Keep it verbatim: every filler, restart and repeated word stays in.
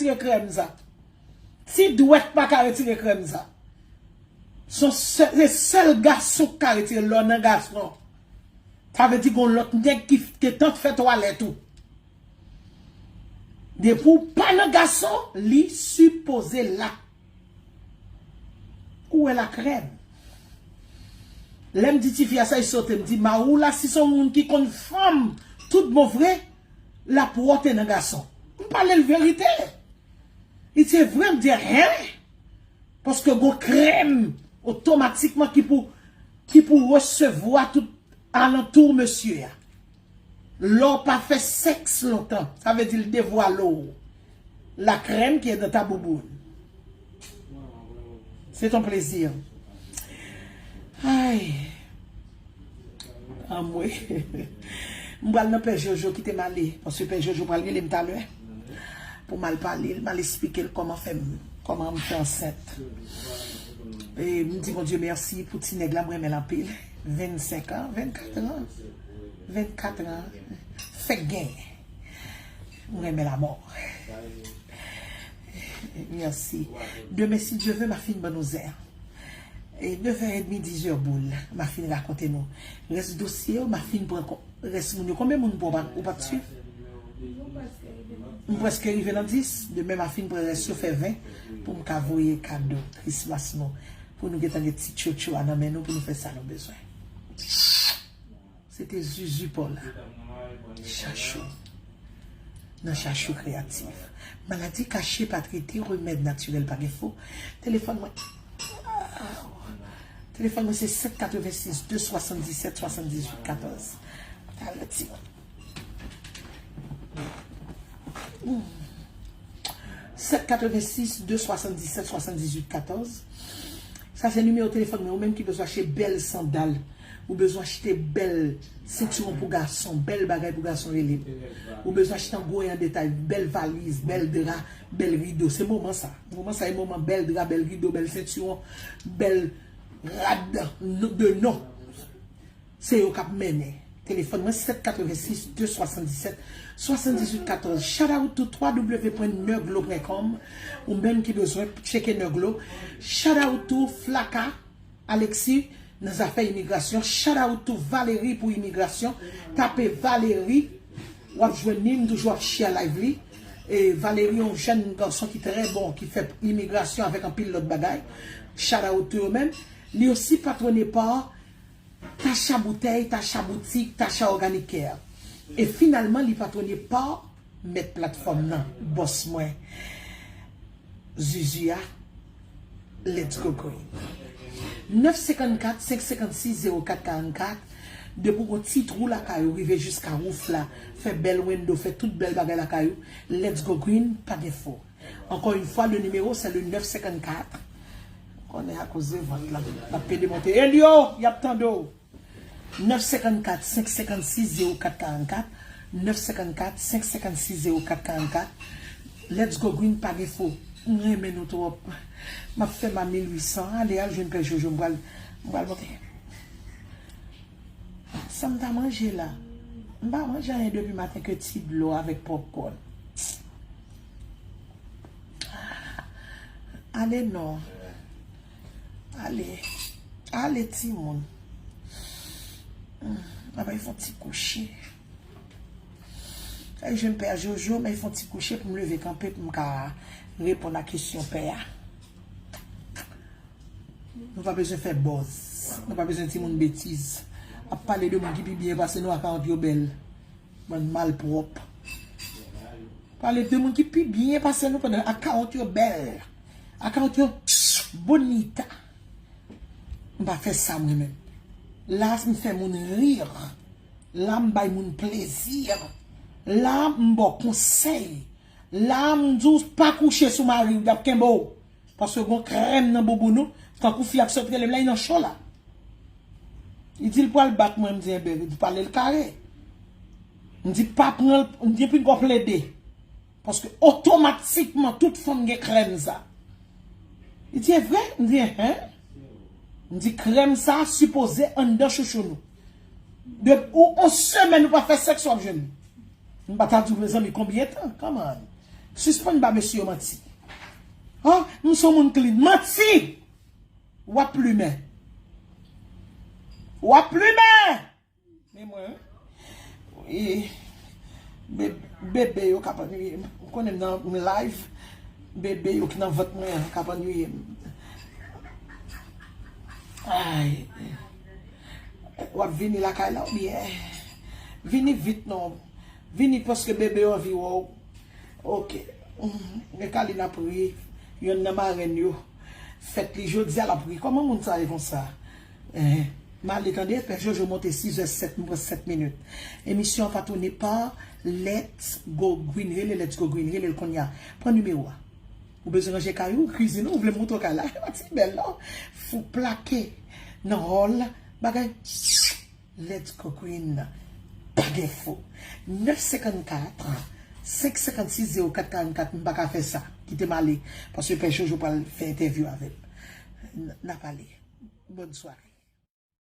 retire krèm sa. Ti dwèt pa ka retire krèm sa. Se sèl, se sèl gason ki ka retire lè w nan gason. Sa vle di gon lòt nèg ki te tank fè twalèt ou. Depi w pa nan gason, li sipoze la. Ou wè la krèm. Lè m di tifi a sa, li sote. M di, mari w la, si se yon moun ki konn fanm tout bon vre, l ap wòte nan gason. M pale l verite. Li di, se vre? M di, hen? Paske gon krèm otomatikman ki pou, ki pou resevwa tout alantou mesye a. Lè w pa fè sèks lontan, sa vle di l devwale w la crème qui est dans ta bouboune. C'est un plaisir. Ay. Anmwe. M pral nan pè Jojo, kite m ale. Paske pè Jojo pral rele m talè. Pou m al pale l, m al esplike l kòman fè m, kòman m fè ansent. E m di Bondye mèsi pou ti nèg la, m renmen l anpil. Vennsenk an, vennkat an. Vennkat an. Fèk genyen. M renmen lanmò. Mèsi. Demen, si Dye ve, m a fin ban nou zè. E nevè edmi, dizè boul, m a fin rakonte nou rès dosye yo, m a fin pran ko-, rès moun yo. Konbyen moun pou w pa, ou pa t swiv? M prèske rive nan dis. Demen, m a fin pran rès yo, fè ven, pou m ka voye kado Christmas nou. Pou nou gentan gen ti tchotcho a nan men nou, pou nou fè sa nou bezwen. Se te Zuzu Paula. Chachou. Nan Chachou Kreyatif. Maladi kache pa trete, remèd natirèl pa gen fo. Telefòn mwen. Telefòn mwen se sèt katrevensis de swasanndisèt swasanndizuit katòz. Talè ti mwen. Sèt katrevensis de swasanndisèt swasanndizuit katòz. Sa se nimewo telefòn mwen. Ou menm ki bezwen achte bèl sandal, ou bezwen achte bèl sentiwon pou gason, bèl bagay pou gason rele m. Ou bezwen achte an gwo e an detay, bèl valiz, bèl dra, bèl rido. Se moman sa. Moman sa e moman bèl dra, bèl rido, bèl sentiwon, bèl rad de non. Se yo k ap mennen. Telefòn mwen, sèt katrevensis de swasanndisèt swasanndizuit katòz. Shout out to twa w pwen nèglo pwen kòm. Ou menm ki bezwen tcheke nèglo. Shout out to Flaka Alexis nan zafè imigrasyon. Shout out to Valerie pou imigrasyon. Tape Valerie, w ap jwenn li, m toujou ap share live li. E Valerie, yon jèn gason ki trè bon, ki fè imigrasyon avèk anpil lòt bagay. Shout out to yo menm. Li osi patwone pa Tacha Boutèy, Tacha Boutik, Tacha Organic Care. E finalman, li patwone pa mèt platfòm nan, bòs mwen, Zuzu a, Let's Go Green. Nèf senkannkat, senk senkannsis, zewo kat karannkat. Depi w gon ti twou lakay ou, rive jiska wouf la, fè bèl window, fè tout bèl bagay lakay ou, Let's Go Green, pa gen fo. Encore une fois, le numéro, c'est le nèf senkannkat. Konnen akoz de vant la, l ap pede monte. Elio, y ap tande w. Nèf senkannkat, senk senkannsis, zewo kat karannkat. Nèf senkannkat, senk senkannsis, zewo kat karannkat. Let's Go Green, pa gen fo. M renmen nou twòp. M ap fè m a mil uit san. Ale, al jwenn pè Jojo, m pral, m pral monte. Sa m ta manje la? M pa manje anyen depi maten ke ti dlo avèk popcorn. Ale non. Ale. Ale timoun. Hmm, mwen fè yon ti kouche. Ay, jwenn pè Jojo, mwen fè yon ti kouche pou m leve kanpe pou m ka reponn a kesyon pè a. Nou pa bezwen fè buzz. Nou pa bezwen di moun betiz. Ap pale de moun ki pi byen pase nou, akawont yo bèl. Bann malpwòp. Pale de moun ki pi byen pase nou pandan akawont yo bèl. Akawont yo bonita. M pa fè sa mwen menm. La, m fè moun ri. La, m bay moun plezi. La, m ba w konsèy. La, m di w pa kouche sou mari w, y ap kenbe w. Paske gon krèm nan bouboun ou, tankou fi a k sot rele m la, li nan cho la. Li di l pral bat mwen, m di, enben, li di pale l kare. M di pa pran l, m di epi l gon plede. Paske otomatikman tout fanm gen krèm sa. Li di, e vre? M di, enhen. M di, krèm sa sipoze anndan chouchou nou. De, ou, on semèn ou pa fè sèks, w ap jwenn li. M pa ta di w, mezanmi, konbyen tan? Come on. Sispann ba mesye yo manti. An, m se yon moun clean. Manti! W ap plimen. W ap plimen! Men mwen, e, be- bebe yo k ap annuiye m. Ou konnen m nan m live, bebe yo ki nan vant mwen an k ap annuiye m. Ay. W ap vini lakay la oubyen? Vini vit non. Vini paske bebe yo anvi wè w. Ok. Gen Kalina ap ri. Yonn nan marenn yo. Fèt li jodi a, l ap ri. Kòman moun sa ye konsa? Eh, m ale tande, Pè Jojo monte sis è sèt, m pran sèt minit. Emisyon an pa tounen pa Let's Go Green. Rele Let's Go Green, rele l kounye a. Pran nimewo a. Ou bezwen ranje kay ou, kwizin ou, ou vle montre w kay la? Yon ti bèl non. Fou plake nan hall, bagay. Let's Go Green. Pa gen fo. Nèf senkannkat, senk senkannsis, zewo kat karannkat, m pa ka fè sa. Kite m ale. Paske Pè Jojo pral fè entèvyou avè m. N- N a pale. Bòn sware.